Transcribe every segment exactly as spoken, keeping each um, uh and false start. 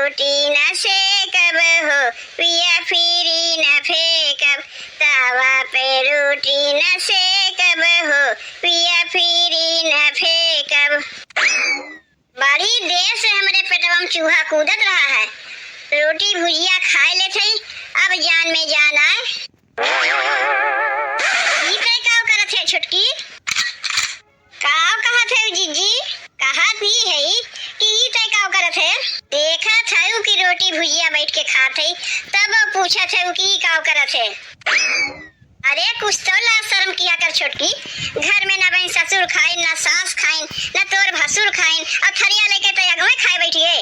रोटी न सेकब हो, पिया फिरी न फेंकब, तावा पे रोटी न सेकब हो, पिया फिरी न फेंकब। बड़ी देर से हमरे पेटवा में चूहा कूदत रहा है। रोटी भुजिया खाए लेत हई, अब जान में जान आए। ई तय काव करत है छोटकी? काव कहत है जीजी? कहत ई है कि ई तय काव करत है? देखत है कि रोटी भुजिया बैठ के खात है, तब पूछत है कि ई काव करत है। अरे कुछ तो लाज शर्म किया कर छोटकी। घर में ना बहन ससुर खाइन, ना सास खाइन, ना तोर भसुर खाइन, और थरिया लेके तो अगवे खाए बैठी है।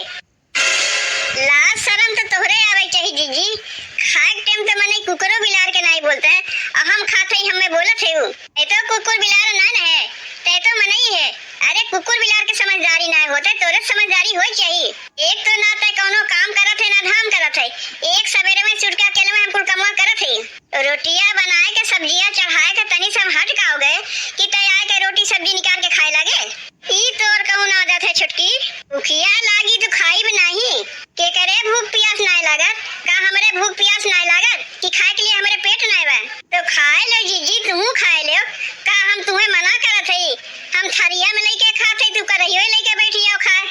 लाज शर्म तो तोहरे आवे चाही जीजी। खाए के टाइम तो मनई कुकुरो बिलार के नाई बोलते हैं, और हम खाते ही हमें बोलत है उ। ते तो कुकुर बिलार ना न है, ते तो मनई है। अरे कुकुर बिलार के समझदारी ना होते, तोरे समझदारी होई चाही। एक तो ना ते कौनो काम करत है ना धाम करत है, एक सवेरे में सुट के अकेले में हम कुल कमवा करत है। रोटिया बनाए के, सब्जिया चढ़ाए के, तनी से हम हट का हो गए कि तय आए के रोटी सब्जी निकाल के खाए लागे। ई तोर कौन आदत है छोटकी? भूखिया लागी तो खाइब नाही। केकरे भूख पियास नाय लागत? का हमरे भूख पियास नाय लागत कि खाए के लिए हमरे पेट नाय बा? तो खाए लो जीजी, तू खाए लो। का हम तुम्हें मना करत हई? हम थरिया में लेके खात हई, तू करहियो लेके बैठी आओ खाए।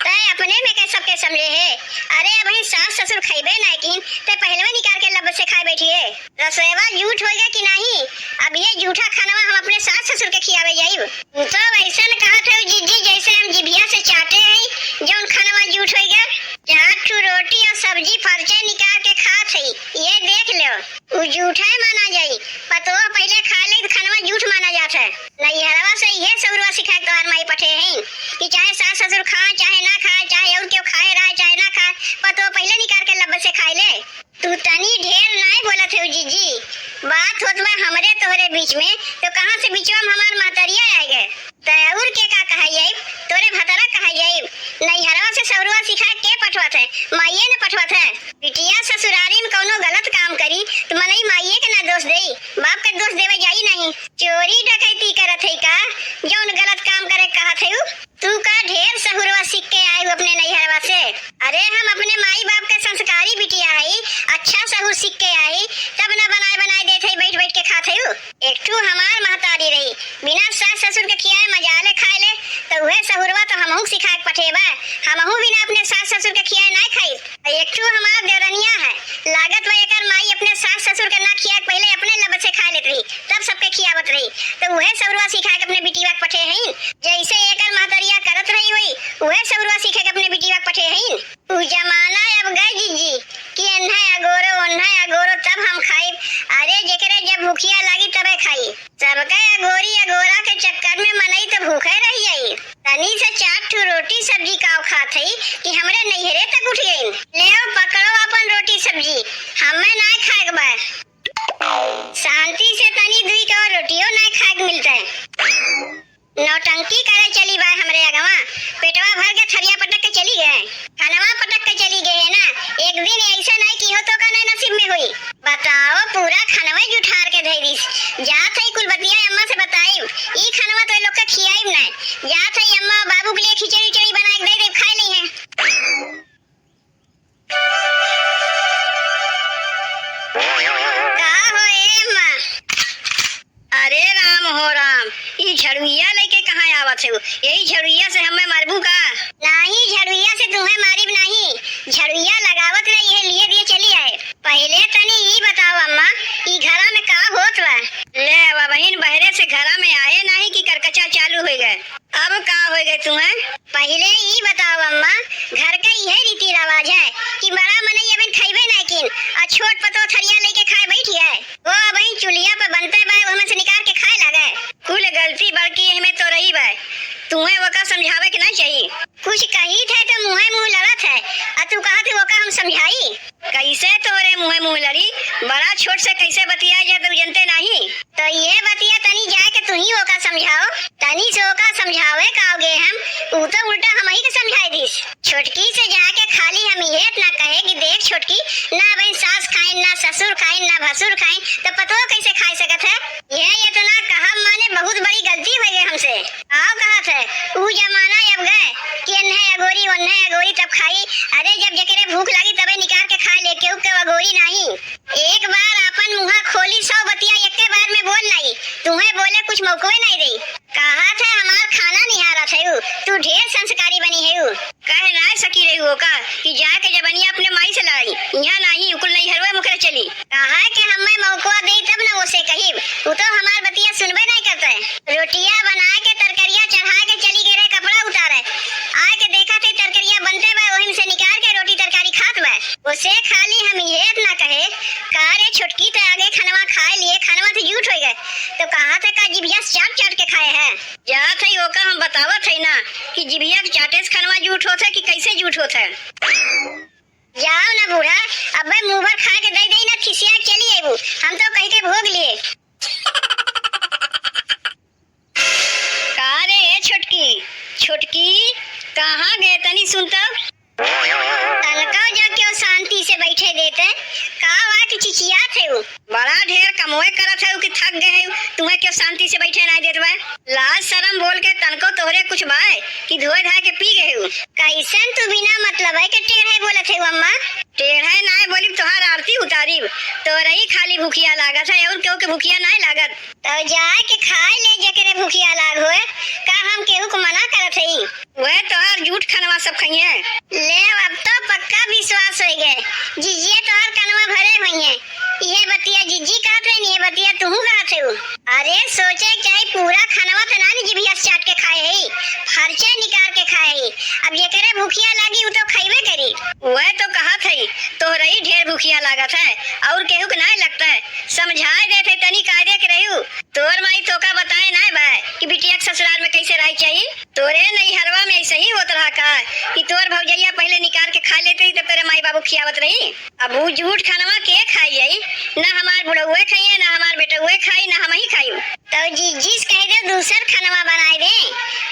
तै अपने में के सबके समझे है। अरे, अबहीं सास ससुर खइबे नाय किन, तै पहलवे निकाल के लब से खाए बैठी है। रसोईवा जूठ होइगा कि नाही? अब ये जूठा खानवा हम अपने सास ससुर के खियावे जाइब। तू तो वैसन कहत हो जीजी, जैसे हम जिभिया से चाटे हई, जौन खानवा जूठ होइगा। चार ठू रोटी और सब्जी फरचे निकाल के खात हई, ये देख लो। उ जूठे माना जाई। पतोह पहिले खा ले त खनवा जूठ माना जात है। नैहरवा से इहे सहुरवा सिखाए के तोहार माई पठे हईन कि चाहे सास ससुर खाए, चाहे ना खाए, चाहे और केहू खाए रहे, चाहे ना खाए, पतोह पहिले निकार के लब्बे से खाए ले। तू तनी ढेर नाय बोलत है जीजी, बात होत बा हमरे तोहरे बीच में, तो कहाँ से बीचवा में हमार महतरिया आए गए? तै अउर के का कहै जाइब? तोरे भतरा कहै जाइब? नैहरवा से सहुरवा सिखा के पठवत है, माइये न पठवत है। बिटिया ससुरारी में कौनो गलत काम करी, त मनई माइये के ना दोष देई, बाप के दोष देवे जाई नहीं। चोरी डकैती करत है का, जौन गलत काम करे कहत है उ? तू का ढेर सहुरवा सीख के आयु अपने नैहरवा से? अरे हम अपने माई बाप के संस्कारी बिटिया हई, अच्छा सहुर सीख के आई, तब ना बनाए बनाए देत हई, बैठ बैठ के खात हई। एक ठू हमार महतारी रही, बिना सास ससुर के खियाए मजाले खाए ले, त उहे सहुरवा त हमहू के सिखाए के पठेबा। हमहू बिना अपने सास ससुर के खियाए नाय खाई। एक ठू हमार देवरनिया है, लागत बा एकर माई अपने सास ससुर के ना खियाए के पहिले अपने लब से खाए लेत रही, तब सबके खियावत रही। त उहे सहुरवा सिखाए के अपने बिटिया के पठे हईन। जैसे एकर महतरिया करत रही होई, उहे सहुरवा सीखे के अपने बिटिया के पठे हईन। उ जमाना अब गए जीजी कि एन्हे अगोरो, ओन्हे अगोरो, तब हम खाइब। अरे जेकरे जब भूखिया लागी तबे खाई। सबके अगोरी अगोरा के चक्कर में मनई त भूखे रह जाई। तनी से चार ठू रोटी सब्जी काव खात हई कि हमरे नैहरे तक उठ गईन। लेव पकड़ो अपन रोटी सब्जी, हमें नाय खाए के बा। शांति से तनी दुई को रोटियो नाय खाए के मिलते। नौटंकी करे चली बा हमरे अगवा, पेटवा भर के थरिया पटक के चली गए, खनवा पटक के चली गए है ना। एक दिन ऐसा नहीं की हो तो का नहीं नसीब में हुई। बताओ, पूरा खनवा जुठार के धई दिस। जात है कुल बतिया अम्मा से बताइब, ई खनवा तो लोग के खियाइब नहीं। जात है अम्मा बाबू के लिए खिचड़ी उचड़ी बना के दे देब, खाए ली है। का हो ए माँ? अरे राम हो राम, ई झड़ुइया लेके कहाँ आवत है? यही झड़ुइया से हमें मारबू का? नाही, झड़ुइया से तुम्हें मारिब नाही, झड़ुइया लगावत रही है, लिए दिए चली आए। पहले तनी ई बताओ अम्मा, ई घरा में का होत बा? ले अब बहिन बहरे से घरा में आए नाही कि करकचा चालू हो गए। अब का हो गए तुम्हें? पहिले ई बताओ अम्मा, घर के इहे रीति रिवाज है कि बड़ा मनई अबहिन खइबे नाय किन, आ छोट पतोह थरिया लेके खाए बैठी है। वो अबहिन चुलिया पे बनते बा, ओहमे से निकाल के खाए लागे। कुल गलती बड़की एहमे तो रही बा, तुम्हें ओका समझावे के ना चाहिए। कुछ कही थे तो मुँहे मुँह लड़त है, आ तू कहत है ओका हम समझाई। कैसे तोरे मुँहे मुँह लड़ी? बड़ा छोट से कैसे बतिया जाए, तू जनते नाही। तो ये बतिया तनी जाए के तू ही ओका समझाओ। तनी से ओका समझावे का आओगे हम, ऊ तो उल्टा हम ही के समझाए दिस। छोटकी से जाके खाली हम ये इतना कहे कि देख छोटकी, ना बहन सास खाइन, ना ससुर खाइन, ना भसुर खाइन, तो पतोह कैसे खाए सकत है? ये इतना कहब माने बहुत बड़ी गलती हो गई हमसे। आओ कहत है, ऊ जमाना अब गए कि एन्हे अगोरी ओन्हे कहे नाय सकी रही हो का कि जाके जबनिया अपने माई से लड़ाई? यहाँ नाही, उ कुल नैहरवे मुखरे चली। कहा के हम्मे मौकवा देई तब न ओसे कहिब, उ तो हमार बतिया सुनबे नाय करते। रोटिया बना के तरकरिया चढ़ा के चली गए रहे कपड़ा उतारे। आके देखा थे तरकरिया बनते बा, ओहिम से निकाल के रोटी तरकारी खात बा। ओसे खाली हम ये इतना कहे, का रे छोटकी, ते आगे खनवा खाए लिए, खनवा तो जूठ हो गए, तो कहा थे का जिभिया से चाट चाट के खाए है? जात है ओका हम बतावत है ना कि जिभिया के चाटे से खनवा जूठ होत है कि कैसे जूठ होत है। जाओ ना बूढ़ा, अब्बे मुँह भर खा के दे दे ना, खिसिया के चली अइबू, हम तो कह के भोग लिए। का रे ए छोटकी, छोटकी, कहाँ गए तनी सुन तब? तनका जा क्यों शांति से बैठे देते, का वा कि चिचियात है उ? बड़ा ढेर कमोए करत है कि थक गए है, तुम्हें क्यों शांति से बैठे नहीं देत बा? लाज शरम बोल के तनको तोहरे कुछ बाय कि धोए धाए के पी गए हो? कैसन तू बिना मतलब है के टेढ़े बोलत है अम्मा? टेढ़े नाय बोलिब, तोहार आरती उतारिब। तोहरे ही खाली भूखिया लागत है, और केहू के भूखिया नाय लागत। तो जाए के खाए ले जेकरे भूखिया लाग होए, का हम केहू को मना करत हई? वह तोहार जूठ खनवा सब खइहे। ले अब तो पक्का विश्वास हो गए, जिज्जिए तोहार कनवा भरे हुई है। ये बतिया जिज्जी कहत रही, ये बतिया तुहू कहत है। अरे सोचे के चाही, पूरा खनवा त ना न जिभिया से चाट के खाए है, फरचे निकाल के खाए है। अब जेकरे भूखिया लागी उ तो खइबे करी। वह तो कहत है, तोहरे ही ढेर भूखिया लागत है, और केहू के नाय लगता है। समझाए देते तनी कायदे के रहू। तोर माई तोका बताए नाय बा कि बिटिया के ससुराल में कैसे रहे चाही। तोरे नैहरवा में ऐसे ही होत रहा का कि तोर भौजैया पहले निकाल के खा लेते ही तब तेरे माई बाबू खियावत रही। अब उ जूठ खनवा के खाई आई? ना हमार बुढ़उए खाइए, ना हमार बेटउए खाई, ना हम ही खाई। तो जिज्जी से कह दे दूसर खनवा बनाए दे,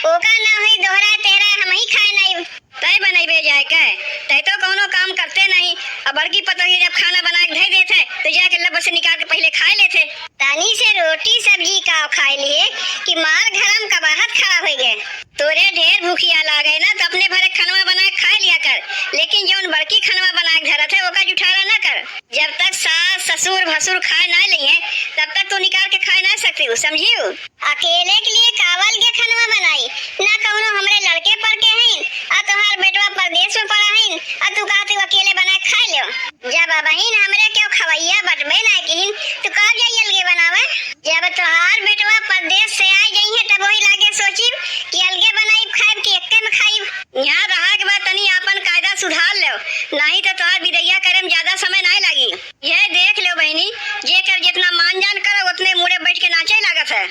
ओका ना होई दोहरा तेरा, हम ही खाए नहीं। तय बनइबे जाए के, तय तो कौनो काम करते नहीं। अब बड़की पतोहिया जब खाना बना के धइ देत है, तो जाके लब्ब से निकाल के पहले खाए लेते। तनी से रोटी सब्जी का खाए लिए कि मार घरम का बाहर खड़ा हो गए। तोरे ढेर भूखिया लागे ना, तो अपने भरे खनवा बना के खाए लिया कर, लेकिन जौन बड़की खनवा बना के धरत है, ओका जुठारा ना कर। जब तक सास, ससुर, भसुर खाए ना लिए, तब तक तू निकाल के खाए ना सकती हो, समझी हो? अकेले के लिए कावल के खनवा बनाई, ना कौनो हमरे लड़के पर के हईन, आ तोहार बेटवा परदेस में पड़ा हईन, आ तू कहत हऊ अकेले बना के खा लो। जब अबहिन हमरे केहू खवैया बटबे ना किहिन, तू का जाई अलगे बनावे? जब तोहार बेटवा परदेस से आ जइहे, तब वही लागे सोचिब कि अलगे बनाइब खाइब कि एक्के में खाइब। यहाँ रहा के बाद तनी आपन कायदा सुधार लेव, नाही तो तोहार बिदैया करे में ज्यादा समय नाय लागी। यह देख लेव बहिनी, जेकर जितना मान जान करो, उतने मूड़े बैठ के नाचे लागत है।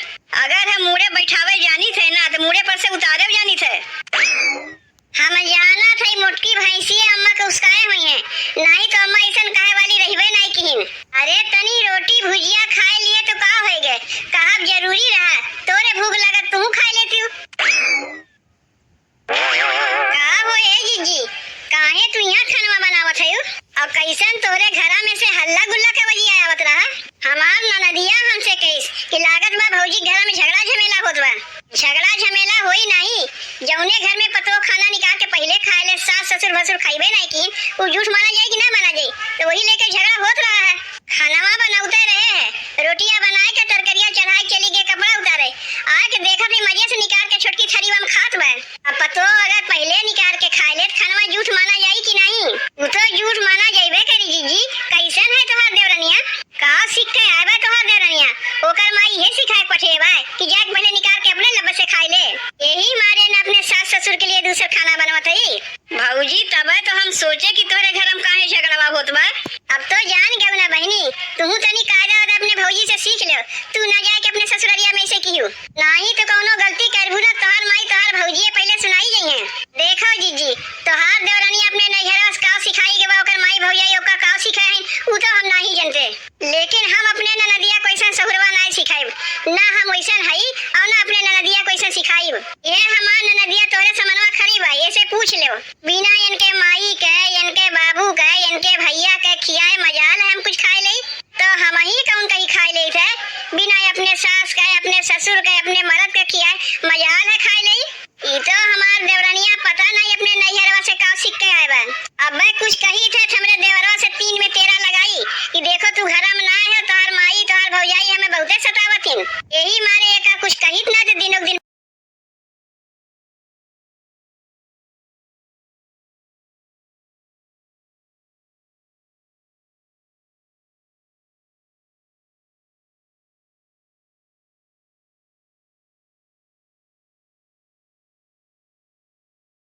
अगर हम मूड़े बैठावे जानी थे ना, तो मूड़े पर से उतारे जानी थे। हम जानत हई मोटकी भैंसिया अम्मा के उसकाए हुई हैं, नाही तो अम्मा ऐसन कहे वाली रहबे नाही किहिन। अरे तनी रोटी भुजिया खाए लिए तो का होए गए, कहब जरूरी रहा, तोरे भूख लगत तू खाए लेती हूँ। का हो ए जिज्जी, काहे तू यहाँ खनवा बनावत हयू? और कैसन तोरे घरा में से हल्ला गुल्ला के वजिया आवत रहा? हमार ननदिया हमसे कहिस कि लागत बा भौजी के घरा में झगड़ा झमेला होत बा। झगड़ा झमेला होई नाही, जौने घर में पतोह खाना निकाल के पहिले खाए ले, सास ससुर भसुर खइबे नाही की, उ झूठ माना जाई कि ना माना जाई? तो वही लेके झगड़ा होत रहा है। खानवा बनौते रहे है, रोटिया बनाए के तरकरिया चढ़ाए चली गए कपड़ा उतारे, आके देखत ही मजे से निकाल के छोटकी थरिया में खात बा। अब पतोह अगर पहिले निकाल के खाए ले, तो खानवा झूठ माना जाई कि नाही? उ तो झूठ माना जाइबे करी जिज्जी, कैसन है तोहार देवरनिया? का सीख के आए बा तोहार देवरनिया? ओकर माई ये सिखाए के पठे बा कि जाके पहले निकाल के अपने लब्बे से खाई ले। यही मारे न अपने सास ससुर के लिए दूसर खाना बनवत हई। भौजी, तबे तो हम सोचे कि तोहरे घर में काहे झगड़वा होत बा। अब तो जान गयो ना बहिनी, तू तनी कायदा वायदा अपने भौजी से सीख ले, तू ना जाए के अपने ससुररिया में ऐसे किहू, नाही तो कौनो गलती करबू ना, तोहार माई तोहार भौजी पहले सुनाई गई हैं। देखो जिज्जी, तोहार देवरनिया अपने नैहरा से का सिखाई के बा, ओकर माई भौजाई ओका का सिखाए हैं, उ तो हम नाही जनते। लेकिन हम अपने ननदिया को ऐसन सहुरवा नाही सिखाइब, ना हम वैसन हई और ना अपने ननदिया को ऐसन सिखाइब। ये हमार ननदिया तोहरे समनवा खड़ी बा, ये से पूछ लेव। बिना इनके माई के, इनके बाबू के, इनके भैया के खियाए मजाल है हम कुछ खाए लेई, तो हम ही कौन कहीं खाए लेई थे? बिना अपने सास के, अपने ससुर के, अपने मर्द के खियाए मजाल है खाए लेई। ई तो हमार देवरनिया पता नहीं अपने नैहरवा से का सीख के आए बा। अबे कुछ कही थे, हमरे देवरवा से तीन में तेरह लगाई कि देखो तू घरा में ना है, तोहार माई, तोहार भौजाई हमें बहुते सतावत हिन। यही मारे